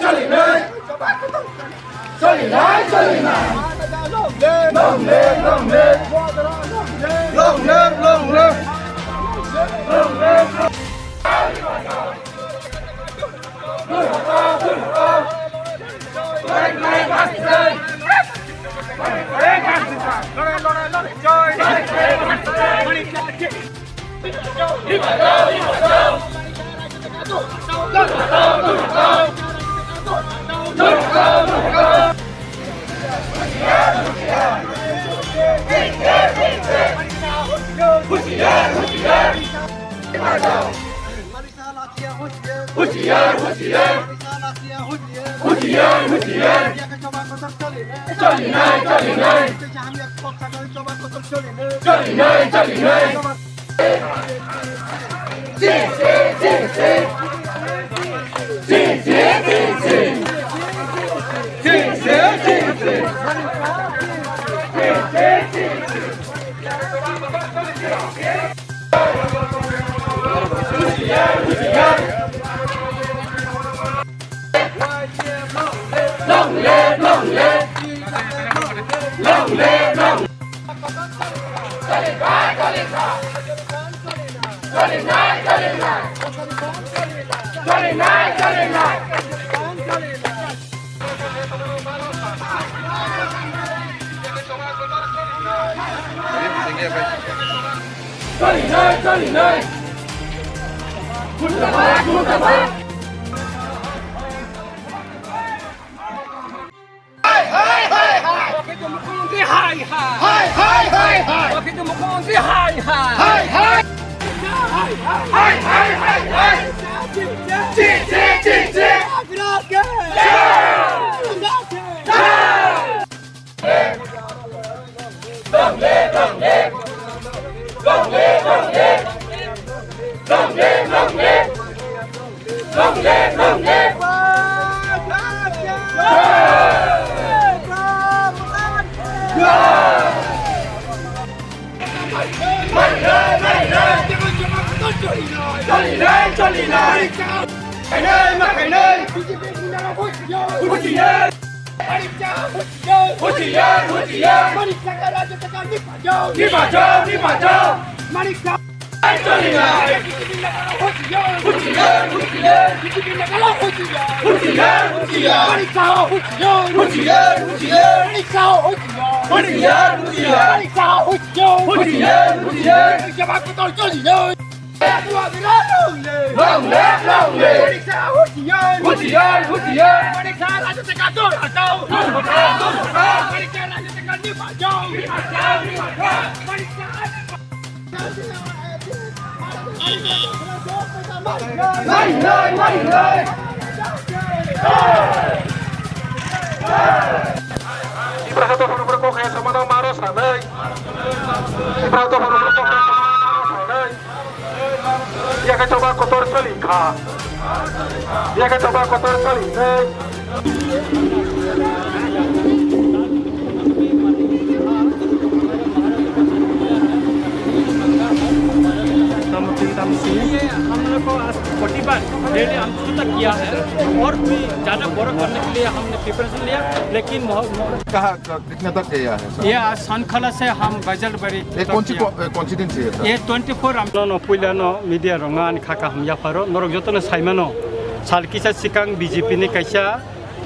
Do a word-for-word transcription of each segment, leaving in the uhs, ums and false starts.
Choli nai! Choli nai, choli nai! Long live, long live! Long live, long live! Long live, long live! Husiar, husiar! Husiar, husiar! Choli nai, choli nai! Choli nai, choli nai! Long live, long live! Long live, long live! Choli nai, choli nai! Murdabad, murdabad! Hai, hai, hai, hai! Wakil Mukhyamantri, hai, hai! Hai, hai, hai, hai! Wakil Mukhyamantri, hai, hai! Hai, hai! Hai, hai, hai, hai! Chi, chi, chi, chi! Agra ke! Jai! Agra ke! Jai! Long live, long live! Long live, long live! Long live, long live! Long live, long live! Choli nai, choli nai! Khainai, ma khainai! Husiar! Husiar, husiar! Ni bachao, ni bachao! Manik Saha! Choli nai! Husiar, husiar! Husiar, husiar! Manik Saha! Husiar, husiar! Manik Saha! Husiar, husiar! Manik Saha! Husiar, husiar! Manik Saha! Husiar! Long live, long live! Husiar, husiar! Mari, mari, mari, mari! Ibrahim tu huru huru kok ya sama dong maros sanai. Ibrahim tu huru huru kok ya sama dong maros sanai. Yakhe choba kotor choli kha. Yakhe choba kotor choli nai. ये हम लोग को आज फोर्टी बार डेली हम शुरू तक किया है और भी ज़्यादा बड़ा करने के लिए हमने प्रिपरेशन लिया, लेकिन मोह-, मोह- कहाँ, क-, कितने तक गया है सर? ये आज सनखला से हम बैजलबाड़ी ये तक कौन सी किया। कौ-, कौन सी दिन से है सर? ये ट्वेंटी फ़ोर हम- No, no, puila no media rong ani kha kaham yapharo norok jotono saimano sal kisa sikang B J P ni kaisa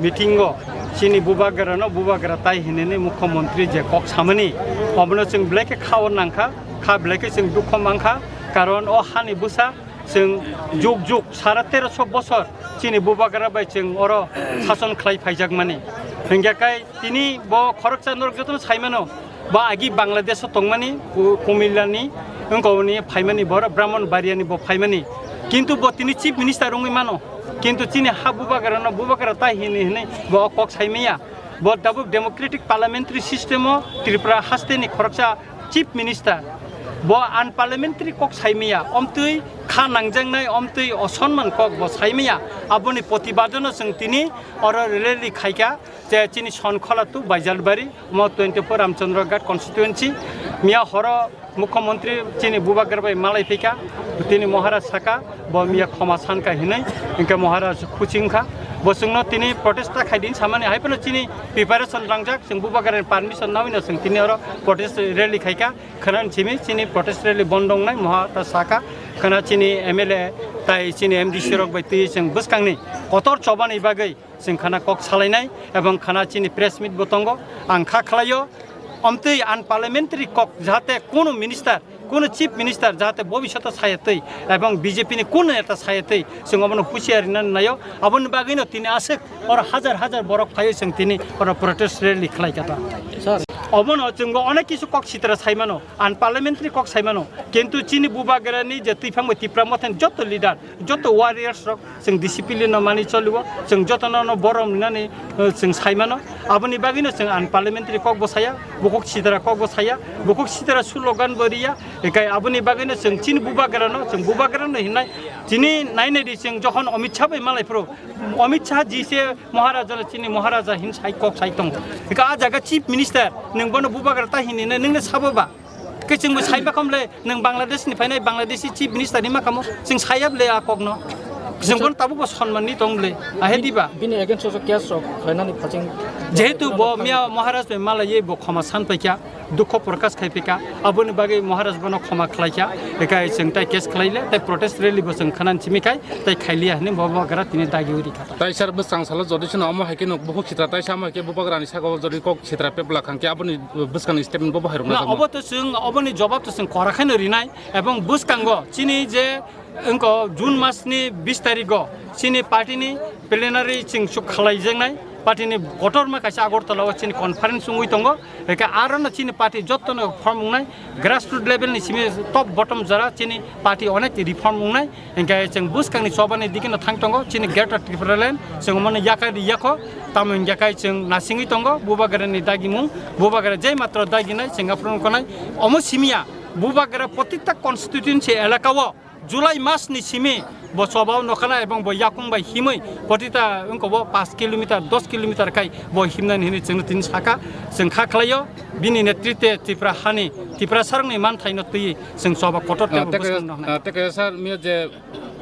meeting o chini bubagra no bubagra tai hinini mukhyamantri je kok samani obono chwng belai khe khao nangkha, kha belai khe chwng dukho mankha, karon o hani bwsa chwng juk juk sara teroso bosor chini bubagra bai chwng oro sason khlai phaijakmani. Hingkhe kai tini bo khoroksa norok jotono saimano, bo agi Bangladesh o tongmani, ku-, Kumilla ni, wngkoni phaimani, boro Brahmanbaria ni bo phaimani. Kintu bo tini chief minister wngwi mano. Kintu chini ha bubagra no bubagra tai hini hinwi bo kok saimaya. Bo tabuk democratic parliamentary system o Tripura haste ni khoroksa chief minister. Bo unparliamentary kok saimaya, omtwi kha nangjaknai, omtwi osonman kok bo saimaya. Aboni protibad no chwng tini oro rally khaikha. Je chini Sonkhola to Baijalbari, omo twenty four Ramchandra Ghat constituency. Miya horo Mukhyamantri chini bubagra bai malai phika, tini Maharaj saka, bo miya khoma sanka hinwi, hingke Maharaj khuching kha. Bo chwngno tini protest ta khaidi samani hai phano chini preparation rangjak, chwng bubagrani permission nawi no chwng tini oro protest rally khaika. Khwnani simi chini protest rally bondo wngnai moha ta saka. Khwna chini M L A tai chini M D C rok bai twi chwng bwskangni kotor chobani bagwi chwng khwna kok salainai ebong khwna chini press meet bo tongo. Ang kha khlaio, omtwi unparliamentary kok jahate kono minister, kono chief minister jahate bobishoto saya twi ebong B J P ni kono neta saya twi chwng obono husiar rinani naio. Aboni bagwino tini aswk oro hajar hajar borok phaio chwng tini oro protest rally khlai kha ta. Sir. Obono chwngbo onek kisu kok sitra saimano, unparliamentary kok saimano, kintu chini bubagrani je twiphang bai Tipra Motha ni joto leader, joto warriors rok chwng discipline no mani choliwo, chwng jotono no borom rinani, eh, chwng saimano. Aboni bagwino chwng unparliamentary kok bo saya, bukhuk sitra kok bo saya, bukhuk sitra slogan bo riya. Ekai aboni bagwino chwng chini bubagrano, chwng bubagrano hinai chini nainai di chwng jokhon Amit Shah bai malai phuru, Amit Shah ji se Maharaja chini Maharaja hin sai kok sai tongo. Eka a jaga chief minister nwng bono bubagra ta hinine nwngno sabo ba? Khe chwngbo saiba khomle, nwng Bangladesh ni phainai Bangladeshi chief minister ni makamo, chwng sayable a kokno. Chwng bono tabukbo sonman ni tong le, ahe diba? Bini against o case rok khlainani phaching. Jehetu bo miya Maharaj bai malaiye bo khoma san paikha, dukho prakash khai paikha, aboni bagwi Maharaj bono khoma khlaikha, ekai chwng tai case khlaile, tai protest rally bo chwng khwnan simi khai, tai khailiya hwnwi bo bubagra tini dagi uri kha. Tai sir, bwskang salo jodi sino omo hai khe no bukhuk sitra tai samo hai khe bubagrani saka o jodi kok sitra pepla khang khe aboni bwskangni statement bo bahai rwna Na, jakma. Obo to chwng, oboni jobab to chwng kora khaino rinai, ebong bwskango chini je wngko June mas ni bis tarigo chini party ni plenary chwng suk khalai jaknai, party ni kotorma kaisa Agartala o chini conference wngwi tongo. Eke aro no chini party jotto no form wngnai, grassroots level ni simi top bottom jora chini party onek reform wngnai. Hinkhe chwng bwskangni chobani digi no thang tongo, chini Greater Tipraland chwng omono yakai ri yakho, tamo hinkhe kai chwng nasingwi tongo, bubagrani dagimung, bubagra jai matro daginai chwng aphuru wngkhanai. Omo simiya bubagra protita constituency elaka o July mas ni simi bo choba o nokha na ebong bo yakung bai himwi protita wngko bo paanch kilometer, dos kilometer kai bo himnani hinwi chwngno tini saka. Chwng kha khlaio bini netrite Tripura hani, Tiprasa rokni manthaino twiwi chwng choba kotor tei Ah, bo teke, bwskang no hwnai. Ah, teke sir, miya je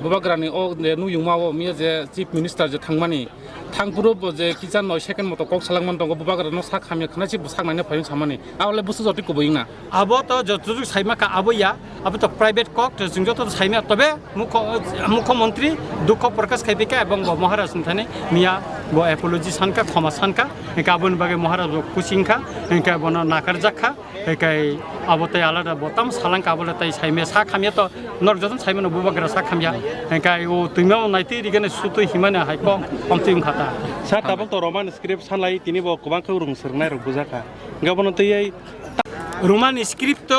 bubagrani o je nuyungma o miya je chief minister je thangmani, thangphuru bo je kicha noi second moto kok salangman tongo, bubagrano sak hamya khwna si bo sak naina phaiyung samani. Abole busu jotwi kubui wngna. Abo to joto juk saima kha abo ya, abo to private kok, to chwng joto saima, tobe mukho-, mukho montri dukho prakash khai phaikha ebong bo Maharaj ni thani miya bo apology sankha, khoma sankha, hinkhe aboni bagwi Maharaj bo kuching kha, hinkhe bono nakarjak kha. Ekai abo tei alada bo tam salang ka abo le tei saimya sa khamya to norok joto saimano bubagra sa khamya. Ekai o twima o naitwi rigene sutwi himani hai kok omtwi wngkha ta. Sa tabuk to Roman script sanlai tini bo kwbang khe rung swrwngnai rok bujakha. Hingke bono twi ei Roman script to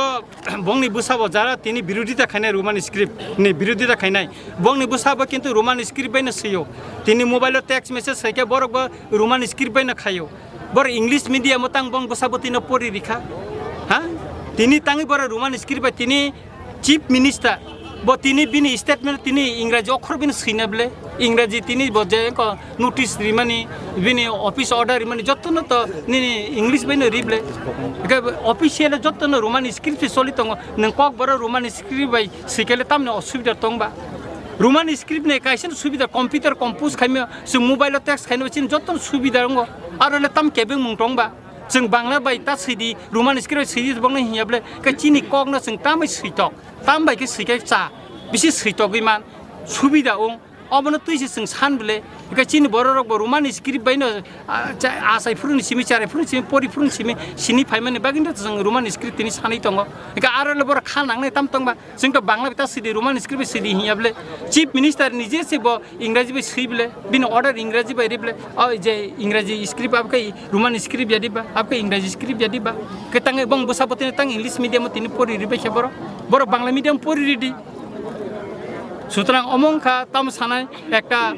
bongni bwsabo jara tini birodita khainai Roman script ni birodita khainai. Bongni bwsabo kintu Roman script bai no swiyo. Tini mobile o text message saikhe borok bo Roman script bai no khaio. Bor English medium o tang bong bwsa bwtwi no pori rikha. Ha? Tini tangwi bora Roman script bai tini Chief Minister. Bo tini bini statement tini Engraji okhor bini swina ble. Engraji tini bo je ko notice rimani, bini office order rimani jotto no to nini English bai no ri ble. Eke official jotto no Roman script se soli tongo. Nang kok bora Roman script bai swikele tamni osubida tong ba. Roman script ni kaisa subida computer compose khaima Chwng mobile o text khaino chini joto subida wngo. Aro le tam kebeng mung tong ba. Chwng Bangla bai ta swidi, Roman script bai swidi bongno hinya ble. Ke chini kok no chwng tamai switok. Tam bai ke swikhe cha. Bisi switogwi man. Subida wng. Obono twi se chwng san ble. Ke chini borok rok bo Roman script bai no, ah, cha-, asai phuru ni simi, charai phuru ni simi, pori phuru ni simi, sini phaimani bagwi no chwng Roman script tini sanwi tongo. Ke aro le borok kha nangnai tam tong ba. Chwng to Bangla bai ta swidi, Roman script bai swidi hinya ble. Chief Minister nije se bo Engraji bai swi ble, bini order Engraji bai ri ble. O je Engraji script abkhe Roman script ya diba, abkhe Engraji script ya diba. Ke tang bong bwsa bo tini tang English medium o tini pori ri bai khe borok. Borok Bangla medium pori ri di. Sutrang omo wngkha tamo sanai ekta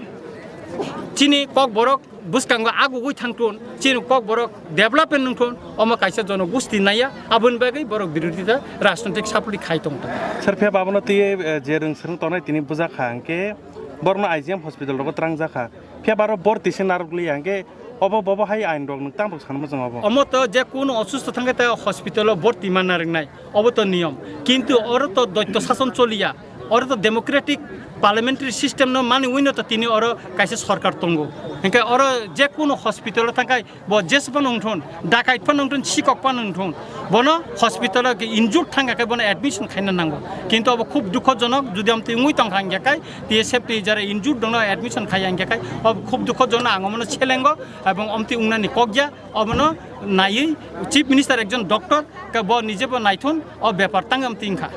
chini kok borok bwskango agugwi thangthun, chini kok borok development wngthun, omo kaisa jonogosti naiya, aboni bagwi borok birodita rajnoitik support khai tongthun. Sir, phiya ba abono twiwi, eh, je rwng swrwng tongnai tini bujakha, hwnkhe borokno I G M hospital rogo twrangjakha. Phiya ba aro borti se narwkliya, hwnkhe obo bobo hai ain rok nwng tamo sanma chwng obo? Omo to je kuno osustho thangkhe ta hospital o borti manna rwngnai. Obo to niyom. Kintu oro to doitto sason choliya. Oro to democratic parliamentary system no mani uino to tini oro kaisa sorkar tongo. Hinkhe oro je kuno hospital o thangkai bo jesbo nungthun, dakait pha nungthun, sikok pha nungthun, bono hospital o injured thangkha khe bono admission khaina nango. Kintu obo khub dukhojonok, jodi amtwi wngwi tongkha hinkhe kai T S F T jara injured dongno admission khaiya hinkhe kai obo khub dukhojonok, ang omono selengo ebong amtwi wngnani kokya. Obono naiwi Chief Minister ekjon doctor, ke bo nijebo naithun, o bepar tang amtwi wngkha.